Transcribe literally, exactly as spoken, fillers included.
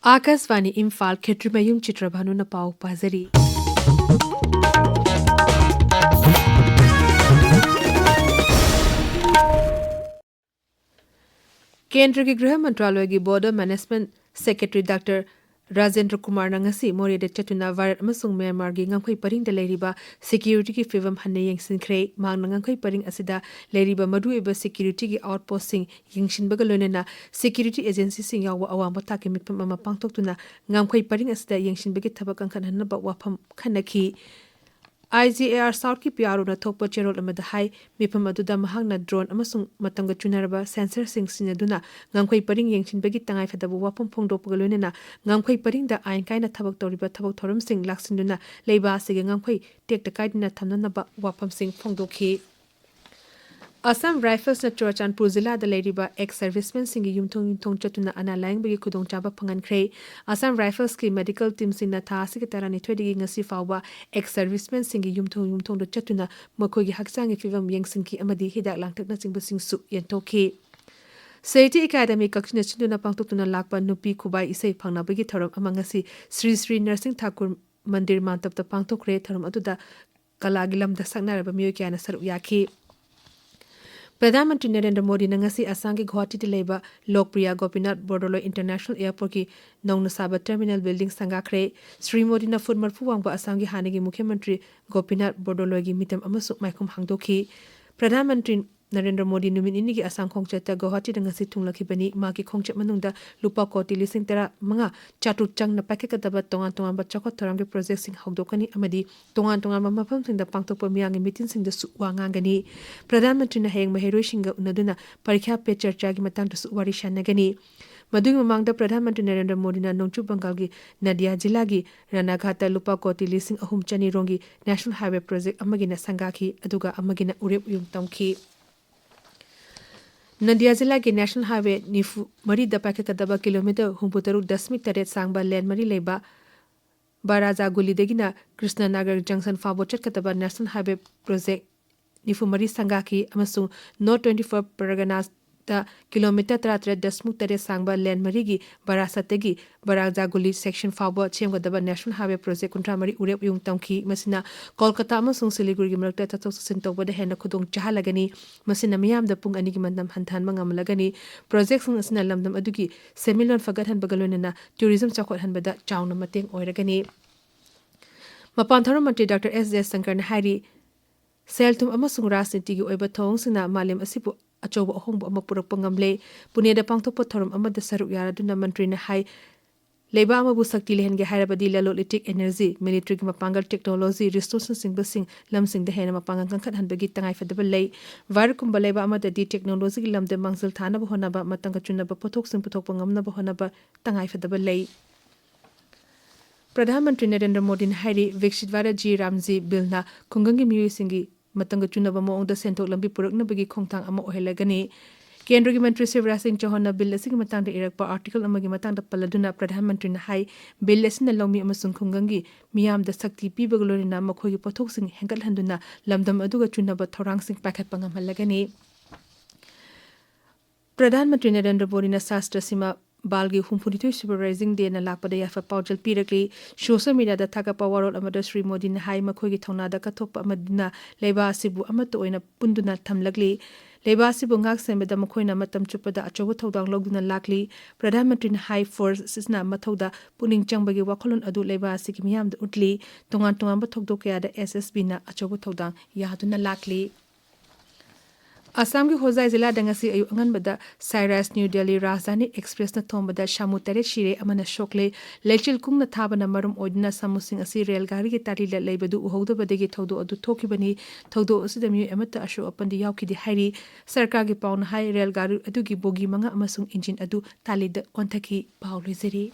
ꯑꯥꯀꯥꯁꯕꯥꯅꯤ ꯏꯝꯐꯥꯜ, ꯈꯦꯇ꯭ꯔꯤꯃꯌꯨꯝ ꯆꯤꯇ꯭ꯔꯚꯥꯅꯨꯅ ꯄꯥꯎ ꯄꯥꯖꯔꯤ꯫ ꯀꯦꯟꯗ꯭ꯔꯒꯤ ꯒ꯭ꯔꯤꯍ ꯃꯟꯇ꯭ꯔꯥꯂꯌꯒꯤ border management secretary doctor Rajendra ꯀꯨꯃꯥꯔꯅ ꯉꯁꯤ ꯃꯣꯔꯦꯗ ꯆꯠꯇꯨꯅ ꯚꯥꯔꯠ ꯑꯃꯁꯨꯡ ꯃ꯭ꯌꯥꯟꯃꯥꯔꯒꯤ ꯉꯝꯈꯩ ꯄꯔꯤꯡꯗ ꯂꯩꯔꯤꯕ ꯁꯦꯀ꯭ꯌꯨꯔꯤꯇꯤꯒꯤ ꯐꯤꯚꯝ ꯍꯟꯅ ꯌꯦꯡꯁꯤꯟꯈ꯭ꯔꯦ꯫ ꯃꯍꯥꯛꯅ ꯉꯝꯈꯩ ꯄꯔꯤꯡ ꯑꯁꯤꯗ ꯂꯩꯔꯤꯕ ꯃꯔꯨꯑꯣꯏꯕ ꯁꯦꯀ꯭ꯌꯨꯔꯤꯇꯤꯒꯤ ꯑꯥꯎꯠꯄꯣꯁꯠꯁꯤꯡ ꯌꯦꯡꯁꯤꯟꯕꯒ ꯂꯣꯏꯅꯅ ꯁꯦꯀ꯭ꯌꯨꯔꯤꯇꯤ ꯑꯦꯖꯦꯟꯁꯤꯁꯤꯡ ꯌꯥꯎꯕ ꯑꯋꯥꯡꯕ ꯊꯥꯛꯀꯤ ꯃꯤꯐꯝ ꯑꯃ ꯄꯥꯡꯊꯣꯛꯇꯨꯅ ꯉꯝꯈꯩ ꯄꯔꯤꯡ ꯑꯁꯤꯗ ꯌꯦꯡꯁꯤꯟꯕꯒꯤ ꯊꯕꯛ ꯀꯟꯈꯠꯍꯟꯅꯕ ꯋꯥꯐꯝ ꯈꯟꯅꯈꯤ꯫ ꯑꯥꯏ ꯖꯤ ꯑꯦ ꯑꯥꯔ ꯁꯥꯎꯠꯀꯤ ꯄꯤ ꯑꯥꯔ ꯑꯣꯅ ꯊꯣꯛꯄ ꯆꯦꯔꯣꯜ ꯑꯃꯗ ꯍꯥꯏ, ꯃꯤꯐꯝ ꯑꯗꯨꯗ ꯃꯍꯥꯛꯅ ꯗ꯭ꯔꯣꯟ ꯑꯃꯁꯨꯡ ꯃꯇꯝꯒ ꯆꯨꯅꯔꯕ ꯁꯦꯟꯁꯔꯁꯤꯡ ꯁꯤꯖꯤꯟꯅꯗꯨꯅ ꯉꯝꯈꯩ ꯄꯔꯤꯡ ꯌꯦꯡꯁꯤꯟꯕꯒꯤ ꯇꯉꯥꯏꯐꯗꯕ ꯋꯥꯐꯝ ꯐꯣꯡꯗꯣꯛꯄꯒ ꯂꯣꯏꯅꯅ ꯉꯝꯈꯩ ꯄꯔꯤꯡꯗ ꯑꯥꯏꯟ ꯀꯥꯏꯅ ꯊꯕꯛ ꯇꯧꯔꯤꯕ ꯊꯕꯛ ꯊꯧꯔꯝꯁꯤꯡ ꯂꯥꯛꯁꯤꯟꯗꯨꯅ ꯂꯩꯕ ꯑꯁꯤꯒꯤ ꯉꯝꯈꯩ ꯇꯦꯛꯇ ꯀꯥꯏꯗꯅ ꯊꯝꯅꯅꯕ ꯋꯥꯐꯝꯁꯤꯡ ꯐꯣꯡꯗꯣꯛꯈꯤ꯫ ꯑꯁꯥꯝ ꯔꯥꯏꯐꯜꯁꯅ ꯆꯨꯔꯆꯥꯟꯄꯨꯔ ꯖꯤꯂꯥꯗ ꯂꯩꯔꯤꯕ ꯑꯦꯛꯁ ꯁꯔꯚꯤꯁꯃꯦꯟꯁꯤꯡꯒꯤ ꯌꯨꯝꯊꯣꯡ ꯌꯨꯝꯊꯣꯡ ꯆꯠꯇꯨꯅ ꯑꯅꯥ ꯂꯥꯌꯦꯡꯕꯒꯤ ꯈꯨꯗꯣꯡꯆꯥꯕ ꯐꯪꯍꯟꯈ꯭ꯔꯦ꯫ ꯑꯁꯥꯝ ꯔꯥꯏꯐꯜꯁꯀꯤ ꯃꯦꯗꯤꯀꯦꯜ ꯇꯤꯝꯁꯤꯡꯅ ꯊꯥ ꯑꯁꯤꯒꯤ ꯇꯔꯥꯅꯤꯊꯣꯏꯗꯒꯤ ꯉꯁꯤ ꯐꯥꯎꯕ ꯑꯦꯛꯁ ꯁꯔꯚꯤꯁꯃꯦꯟꯁꯤꯡꯒꯤ ꯌꯨꯝꯊꯣꯡ ꯌꯨꯝꯊꯣꯡꯗ ꯆꯠꯇꯨꯅ ꯃꯈꯣꯏꯒꯤ ꯍꯛꯆꯥꯡꯒꯤ ꯐꯤꯕꯝ ꯌꯦꯡꯁꯤꯟꯈꯤ ꯑꯃꯗꯤ ꯍꯤꯗꯥꯛ ꯂꯥꯡꯊꯛꯅꯆꯤꯡꯕꯁꯤꯡꯁꯨ ꯌꯦꯟꯊꯣꯛꯈꯤ꯫ ꯁꯥꯍꯤꯇ꯭ꯌ ꯑꯦꯀꯥꯗꯃꯤ ꯀꯛꯆꯤꯡꯅ ꯁꯤꯟꯗꯨꯅ ꯄꯥꯡꯊꯣꯛꯇꯨꯅ ꯂꯥꯛꯄ ꯅꯨꯄꯤ ꯈꯨꯕꯥꯏ ꯏꯁꯩ ꯐꯪꯅꯕꯒꯤ ꯊꯧꯔꯝ ꯑꯃ ꯉꯁꯤ ꯁ꯭ꯔꯤ ꯁ꯭ꯔꯤ ꯅꯔꯁꯤꯡ ꯊꯥꯀꯨꯔ ꯃꯟꯗꯤꯔ ꯃꯥꯟꯇꯞꯇ ꯄꯥꯡꯊꯣꯛꯈ꯭ꯔꯦ꯫ ꯊꯧꯔꯝ ꯑꯗꯨꯗ ꯀꯂꯥꯒꯤ ꯂꯝꯗ ꯁꯛꯅꯔꯕ ꯃꯤꯑꯣꯏ ꯀꯌꯥꯅ ꯁꯔꯨꯛ ꯌꯥꯈꯤ꯫ ꯄ꯭ꯔꯙꯥꯟ ꯃꯟꯇ꯭ꯔꯤ ꯅꯔꯦꯟꯗ꯭ꯔ ꯃꯣꯗꯤꯅ ꯉꯁꯤ ꯑꯁꯥꯝꯒꯤ ꯒꯨꯋꯥꯍꯥꯇꯤꯗ ꯂꯩꯕ ꯂꯣꯛꯄ꯭ꯔꯤꯌꯥ ꯒꯣꯄꯤꯅꯥꯊ ꯕꯣꯔꯗꯣꯂꯣꯏ ꯏꯟꯇꯔꯅꯦꯁꯅꯦꯜ ꯑꯦꯌꯔꯄꯣꯔꯠꯀꯤ ꯅꯧꯅ ꯁꯥꯕ ꯇꯔꯃꯤꯅꯦꯜ ꯕꯤꯜꯗꯤꯡ ꯁꯪꯒꯥꯈ꯭ꯔꯦ꯫ ꯁ꯭ꯔꯤ ꯃꯣꯗꯤꯅ ꯐꯨꯠ ꯃꯔꯤꯐꯨ ꯋꯥꯡꯕ ꯑꯁꯥꯝꯒꯤ ꯍꯥꯟꯅꯒꯤ ꯃꯨꯈ꯭ꯌ ꯃꯟꯇ꯭ꯔꯤ ꯒꯣꯄꯤꯅꯥꯊ ꯕꯣꯔꯗꯣꯂꯣꯏꯒꯤ ꯃꯤꯇꯝ ꯑꯃꯁꯨ ꯃꯥꯏꯈꯨꯝ ꯍꯥꯡꯗꯣꯛꯈꯤ꯫ ꯄ꯭ꯔꯙꯥꯟ ꯃꯟꯇ꯭ꯔꯤ ꯅꯔꯦꯟꯗ꯭ꯔ ꯃꯣꯗꯤ ꯅꯨꯃꯤꯠ ꯅꯤꯅꯤꯒꯤ ꯑꯁꯥꯝ ꯈꯣꯡꯆꯠꯇ ꯒꯨꯋꯥꯍꯥꯇꯤꯗ ꯉꯁꯤ ꯊꯨꯡꯂꯛꯈꯤꯕꯅꯤ꯫ ꯃꯍꯥꯛꯀꯤ ꯈꯣꯡꯆꯠ ꯃꯅꯨꯡꯗ ꯂꯨꯄꯥ ꯀꯣꯇꯤ ꯂꯤꯁꯤꯡ ꯇꯔꯥ ꯃꯉꯥ ꯆꯥꯇ꯭ꯔꯨꯛ ꯆꯪꯅ ꯄꯥꯏꯈꯠꯀꯗꯕ ꯇꯣꯉꯥꯟ ꯇꯣꯉꯥꯟꯕ ꯆꯥꯎꯈꯠ ꯊꯧꯔꯥꯡꯒꯤ ꯄ꯭ꯔꯣꯖꯦꯛꯁꯤꯡ ꯍꯧꯗꯣꯛꯀꯅꯤ ꯑꯃꯗꯤ ꯇꯣꯉꯥꯟ ꯇꯣꯉꯥꯟꯕ ꯃꯐꯝꯁꯤꯡꯗ ꯄꯥꯡꯊꯣꯛꯄ ꯃꯤꯌꯥꯝꯒꯤ ꯃꯤꯇꯤꯟꯁꯤꯡꯗꯁꯨ ꯋꯥ ꯉꯥꯡꯒꯅꯤ꯫ ꯄ꯭ꯔꯙꯥꯟ ꯃꯟꯇ꯭ꯔꯤꯅ ꯍꯌꯦꯡ ꯃꯍꯩꯔꯣꯏꯁꯤꯡꯒ ꯎꯅꯗꯨꯅ ꯄꯔꯤꯈ꯭ꯌꯥ ꯄꯦ ꯆꯔꯆꯥꯒꯤ ꯃꯇꯥꯡꯗꯁꯨ ꯋꯥꯔꯤ ꯁꯥꯟꯅꯒꯅꯤ꯫ ꯃꯗꯨꯒꯤ ꯃꯃꯥꯡꯗ ꯄ꯭ꯔꯙꯥꯟ ꯃꯟꯇ꯭ꯔꯤ ꯅꯔꯦꯟꯗ꯭ꯔ ꯃꯣꯗꯤꯅ ꯅꯣꯡꯆꯨꯞ ꯕꯪꯒꯥꯜꯒꯤ ꯅꯗꯤꯌꯥ ꯖꯤꯂꯥꯒꯤ ꯔꯥꯅꯥꯘꯥꯠꯇ ꯂꯨꯄꯥ ꯀꯣꯇꯤ ꯂꯤꯁꯤꯡ ꯑꯍꯨꯝ ꯆꯅꯤ ꯔꯣꯝꯒꯤ ꯅꯦꯁꯅꯦꯜ ꯍꯥꯏꯋꯦ ꯄ꯭ꯔꯣꯖꯦꯛ ꯑꯃꯒꯤꯅ ꯁꯪꯒꯥꯈꯤ, ꯑꯗꯨꯒ ꯑꯃꯒꯤꯅ ꯎꯔꯦꯞ ꯎꯌꯨꯡ ꯇꯝꯈꯤ꯫ ꯅꯗꯤꯌꯥ ꯖꯤꯂꯥꯒꯤ ꯅꯦꯁꯅꯦꯜ ꯍꯥꯏꯋꯦ ꯅꯤꯐꯨ ꯃꯔꯤꯗ ꯄꯥꯏꯈꯠꯀꯗꯕ ꯀꯤꯂꯣꯃꯤꯇꯔ ꯍꯨꯝꯐꯨꯇꯔꯨꯛ ꯗꯁꯃꯤꯛ ꯇꯔꯦꯠ ꯁꯥꯡꯕ ꯂꯦꯟ ꯃꯔꯤ ꯂꯩꯕ ꯕꯥꯔꯥꯖꯥꯒꯨꯂꯤꯗꯒꯤꯅ ꯀ꯭ꯔꯤꯁꯅꯅꯒꯔ ꯖꯪꯁꯟ ꯐꯥꯎꯕ ꯆꯠꯀꯗꯕ ꯅꯦꯁꯅꯦꯜ ꯍꯥꯏꯋꯦ ꯄ꯭ꯔꯣꯖꯦꯛ ꯅꯤꯐꯨ ꯃꯔꯤ ꯁꯪꯒꯥꯈꯤ ꯑꯃꯁꯨꯡ ꯅꯣꯔꯠ ꯇ꯭ꯋꯦꯟꯇꯤ ꯐꯣꯔ ꯄꯔꯒꯅꯥꯁ ꯇ ꯀꯤꯂꯣꯃꯤꯇꯔ ꯇꯔꯥꯇꯔꯦꯠ ꯗꯁꯃꯤꯛ ꯇꯔꯦꯠ ꯁꯥꯡꯕ ꯂꯦꯟ ꯃꯔꯤꯒꯤ ꯕꯥꯔꯥꯁꯠꯇꯒꯤ ꯕꯔꯥꯖꯥꯒꯨꯂꯤ section ꯐꯥꯎꯕ ꯁꯦꯝꯒꯗꯕ National Highway Project ꯀꯨꯟꯊ꯭ꯔꯥ ꯃꯔꯤ ꯎꯔꯦꯞ ꯎꯌꯨꯡ ꯇꯝꯈꯤ꯫ ꯃꯁꯤꯅ ꯀꯣꯜꯀꯇꯥ ꯑꯃꯁꯨꯡ ꯁꯤꯂꯤꯒꯨꯔꯤꯒꯤ ꯃꯔꯛꯇ ꯆꯠꯊꯣꯛ ꯆꯠꯁꯤꯟ ꯇꯧꯕꯗ ꯍꯦꯟꯅ ꯈꯨꯗꯣꯡ ꯆꯥꯍꯜꯂꯒꯅꯤ꯫ ꯃꯁꯤꯅ ꯃꯤꯌꯥꯝꯗ ꯄꯨꯡ ꯑꯅꯤꯒꯤ ꯃꯇꯝ ꯍꯟꯊꯍꯟꯕ ꯉꯝꯍꯜꯂꯒꯅꯤ꯫ Projectꯁꯤꯡ ꯑꯁꯤꯅ ꯂꯝꯗꯝ ꯑꯗꯨꯒꯤ ꯁꯦꯟꯃꯤꯠꯂꯣꯟ ꯐꯒꯠꯍꯟꯕꯒ ꯂꯣꯏꯅꯅ tourism ꯆꯥꯎꯈꯠꯍꯟꯕꯗ ꯆꯥꯎꯅ ꯃꯇꯦꯡ ꯑꯣꯏꯔꯒꯅꯤ꯫ ꯃꯄꯥꯟ ꯊꯧꯔꯝ ꯃꯟꯇ꯭ꯔꯤ ꯗꯥꯛꯇꯔ ꯑꯦꯁ ꯖꯌꯁꯪꯀꯔꯅ ꯍꯥꯏꯔꯤ, ꯁꯦꯜ-ꯊꯨꯝ ꯑꯃꯁꯨꯡ ꯔꯥꯖꯅꯤꯇꯤꯒꯤ ꯑꯣꯏꯕ ꯊꯧꯑꯣꯡꯁꯤꯡꯅ ꯃꯥꯂꯦꯝ ꯑꯁꯤꯕꯨ ꯑꯆꯧꯕ ꯑꯍꯣꯡꯕ ꯑꯃ ꯄꯨꯔꯛꯄ ꯉꯝꯂꯦ꯫ ꯄꯨꯅꯦꯗ ꯄꯥꯡꯊꯣꯛꯄ ꯊꯧꯔꯝ ꯑꯃꯗ ꯁꯔꯨꯛ ꯌꯥꯔꯗꯨꯅ ꯃꯟꯇ꯭ꯔꯤꯅ ꯍꯥꯏ, ꯂꯩꯕꯥꯛ ꯑꯃꯕꯨ ꯁꯛꯇꯤ ꯂꯩꯍꯟꯒꯦ ꯍꯥꯏꯔꯕꯗꯤ ꯂꯂꯣꯟ ꯏꯇꯤꯛ, energy, militaryꯒꯤ ꯃꯄꯥꯡꯒꯜ, technology, resourcesꯅꯆꯤꯡꯕꯁꯤꯡ ꯂꯝꯁꯤꯡꯗ ꯍꯦꯟꯅ ꯃꯄꯥꯡꯒꯜ ꯀꯟꯈꯠꯍꯟꯕꯒꯤ ꯇꯉꯥꯏꯐꯗꯕ ꯂꯩ꯫ ꯚꯥꯔꯠꯀꯨꯝꯕ ꯂꯩꯕꯥꯛ ꯑꯃꯗꯗꯤ technologyꯒꯤ ꯂꯝꯗ ꯃꯥꯡꯖꯤꯜ ꯊꯥꯅꯕ ꯍꯣꯠꯅꯕ, ꯃꯇꯝꯒ ꯆꯨꯅꯕ ꯄꯣꯠꯊꯣꯛꯁꯤꯡ ꯄꯨꯊꯣꯛꯄ ꯉꯝꯅꯕ ꯍꯣꯠꯅꯕ ꯇꯉꯥꯏꯐꯗꯕ ꯂꯩ꯫ ꯄ꯭ꯔꯙꯥꯟ ꯃꯟꯇ꯭ꯔꯤ ꯅꯔꯦꯟꯗ꯭ꯔ ꯃꯣꯗꯤꯅ ꯍꯥꯏꯔꯤ, ꯕꯤꯛꯁꯤꯠ ꯚꯥꯔꯠ ꯖꯤ ꯔꯥꯝꯖꯤ ꯕꯤꯜꯅ ꯈꯨꯡꯒꯪꯒꯤ ꯃꯤꯑꯣꯏꯁꯤꯡꯒꯤ ꯃꯇꯝꯒ ꯆꯨꯅꯕ ꯃꯑꯣꯡꯗ ꯁꯦꯟꯊꯣꯛ ꯂꯝꯕꯤ ꯄꯨꯔꯛꯅꯕꯒꯤ ꯈꯣꯡꯊꯥꯡ ꯑꯃ ꯑꯣꯏꯍꯜꯂꯒꯅꯤ꯫ ꯀꯦꯟꯗ꯭ꯔꯒꯤ ꯃꯟꯇ꯭ꯔꯤ ꯁꯤꯕꯔꯥꯖ ꯁꯤꯡ ꯆꯧꯍꯥꯟꯅ ꯕꯤꯜ ꯑꯁꯤꯒꯤ ꯃꯇꯥꯡꯗ ꯏꯔꯛꯄ article ꯑꯃꯒꯤ ꯃꯇꯥꯡꯗ ꯄꯜꯂꯗꯨꯅ ꯄ꯭ꯔꯙꯥꯟ ꯃꯟꯇ꯭ꯔꯤꯅ ꯍꯥꯏ, ꯕꯤꯜ ꯑꯁꯤꯅ ꯂꯧꯃꯤ ꯑꯃꯁꯨꯡ ꯈꯨꯡꯒꯪꯒꯤ ꯃꯤꯌꯥꯝꯗ ꯁꯛꯇꯤ ꯄꯤꯕꯒ ꯂꯣꯏꯅꯅ ꯃꯈꯣꯏꯒꯤ ꯄꯣꯠꯊꯣꯛꯁꯤꯡ ꯍꯦꯟꯒꯠꯍꯟꯗꯨꯅ ꯂꯝꯗꯝ ꯑꯗꯨꯒ ꯆꯨꯅꯕ ꯊꯧꯔꯥꯡꯁꯤꯡ ꯄꯥꯏꯈꯠꯄ ꯉꯝꯍꯜꯂꯒꯅꯤ꯫ ꯄ꯭ꯔꯙꯥꯟ ꯃꯟꯇ꯭ꯔꯤ ꯅꯔꯦꯟꯗ꯭ꯔ ꯃꯣꯗꯤꯅ ꯁꯥꯁꯇ꯭ꯔ ꯁꯤꯃꯥ ꯕꯥꯜꯒꯤ ꯍꯨꯝꯐꯨꯅꯤꯊꯣꯏ ꯁꯨꯕ Rising Dayꯅ ꯂꯥꯛꯄꯗ ꯌꯥꯏꯐ ꯄꯥꯎꯖꯦꯜ ꯄꯤꯔꯛꯂꯤ꯫ Social mediaꯗ ꯊꯥꯒꯠꯄ ꯋꯥꯔꯣꯜ ꯑꯃꯗ ꯁ꯭ꯔꯤ ꯃꯣꯗꯤꯅ ꯍꯥꯏ, ꯃꯈꯣꯏꯒꯤ ꯊꯧꯅꯥꯗ ꯀꯠꯊꯣꯛꯄ ꯑꯃꯗꯨꯅ ꯂꯩꯕꯥꯛ ꯑꯁꯤꯕꯨ ꯑꯃꯠꯇ ꯑꯣꯏꯅ ꯄꯨꯟꯗꯨꯅ ꯊꯝꯂꯛꯂꯤ꯫ ꯂꯩꯕꯥꯛ ꯑꯁꯤꯕꯨ ꯉꯥꯛ ꯁꯦꯟꯕꯗ ꯃꯈꯣꯏꯅ ꯃꯇꯝ ꯆꯨꯞꯄꯗ ꯑꯆꯧꯕ ꯊꯧꯗꯥꯡ ꯂꯧꯗꯨꯅ ꯂꯥꯛꯂꯤ꯫ ꯄ꯭ꯔꯙꯥꯟ ꯃꯟꯇ꯭ꯔꯤꯅ ꯍꯥꯏ, force ꯑꯁꯤꯅ ꯃꯊꯧꯗ ꯄꯨꯛꯅꯤꯡ ꯆꯪꯕꯒꯤ ꯋꯥꯈꯜꯂꯣꯟ ꯑꯗꯨ ꯂꯩꯕꯥꯛ ꯑꯁꯤꯒꯤ ꯃꯤꯌꯥꯝꯗ ꯎꯠꯂꯤ꯫ ꯇꯣꯉꯥꯟ ꯇꯣꯉꯥꯟꯕ ꯊꯧꯗꯣꯛ ꯀꯌꯥꯗ SSBꯅ ꯑꯆꯧꯕ ꯊꯧꯗꯥꯡ ꯌꯥꯗꯨꯅ ꯂꯥꯛꯂꯤ꯫ ꯑꯁꯥꯝꯒꯤ ꯍꯣꯖꯥꯏ ꯖꯤꯂꯥꯗ ꯉꯁꯤ ꯑꯌꯨꯛ ꯑꯉꯟꯕꯗ ꯁꯥꯏꯔꯥꯏꯁ ꯅ꯭ꯌꯨ ꯗꯦꯜꯂꯤ ꯔꯥꯖꯙꯥꯅꯤ ꯑꯦꯛꯁꯄ꯭ꯔꯦꯁꯅ ꯊꯣꯝꯕꯗ ꯁꯥꯃꯨ ꯇꯔꯦꯠ ꯁꯤꯔꯦ, ꯑꯃꯅ ꯁꯣꯛꯂꯦ꯫ ꯂꯩꯆꯤꯜ ꯀꯨꯡꯅ ꯊꯥꯕꯅ ꯃꯔꯝ ꯑꯣꯏꯗꯨꯅ ꯁꯥꯃꯨꯁꯤꯡ ꯑꯁꯤ ꯔꯦꯜ ꯒꯥꯔꯤꯒꯤ ꯇꯥꯂꯤꯗ ꯂꯩꯕꯗꯨ ꯎꯍꯧꯗꯕꯗꯒꯤ ꯊꯧꯗꯣꯛ ꯑꯗꯨ ꯊꯣꯛꯈꯤꯕꯅꯤ꯫ ꯊꯧꯗꯣꯛ ꯑꯁꯤꯗ ꯃꯤꯑꯣꯏ ꯑꯃꯠꯇ ꯑꯁꯣꯛ ꯑꯄꯟꯗꯤ ꯌꯥꯎꯈꯤꯗꯦ ꯍꯥꯏꯔꯤ꯫ ꯁꯔꯀꯥꯔꯒꯤ ꯄꯥꯎꯅ ꯍꯥꯏ, ꯔꯦꯜ ꯒꯥꯔꯤ ꯑꯗꯨꯒꯤ ꯕꯣꯒꯤ ꯃꯉꯥ ꯑꯃꯁꯨꯡ ꯏꯟꯖꯤꯟ ꯑꯗꯨ ꯇꯥꯂꯤꯗ ꯑꯣꯟꯊꯈꯤ꯫ ꯄꯥꯎ ꯂꯣꯏꯖꯔꯦ꯫